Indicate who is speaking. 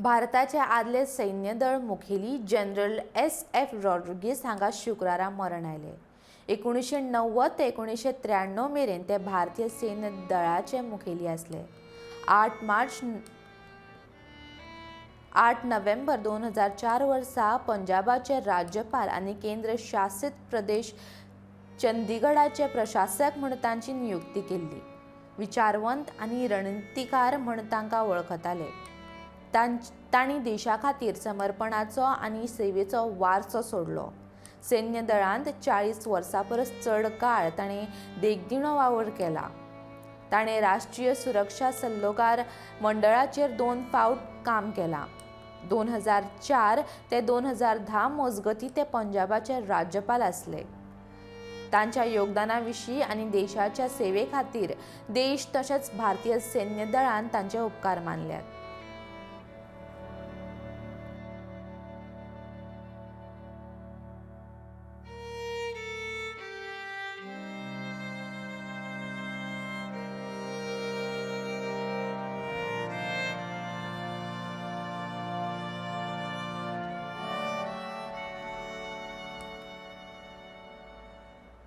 Speaker 1: भारताचे आदले सैन्यदळ मुखेली जनरल एस एफ रॉड्रिगीस हांगा शुक्रारा मरण आयलें. 1990 ते 1993 मेरेन ते भारतीय सैन्य दळाचे मुखेली आसले. 8 नोव्हेंबर 2004 वर्सा पंजाबाचे राज्यपाल आनी केंद्र शासीत प्रदेश चंदीगडाचे प्रशासक म्हूण तांची नियुक्ती केल्ली. विचारवंत आनी रणनितीकार म्हूण तांकां वळखताले. तांणी देशा खातीर समर्पणाचो आनी सेवेचो वारसो सोडलो. सैन्य दळांत 40 वर्सां परस चड काळ ताणें देखदिणो वावर केला. ताणें राष्ट्रीय सुरक्षा सल्लोगार मंडळाचेर 2 फावट काम केलां. 2004 ते 2010 मजगतीं ते पंजाबाचे राज्यपाल आसले. तांच्या योगदाना विशीं आनी देशाच्या सेवे खातीर देश तशेंच भारतीय सैन्य दळान तांचे उपकार मानल्यात.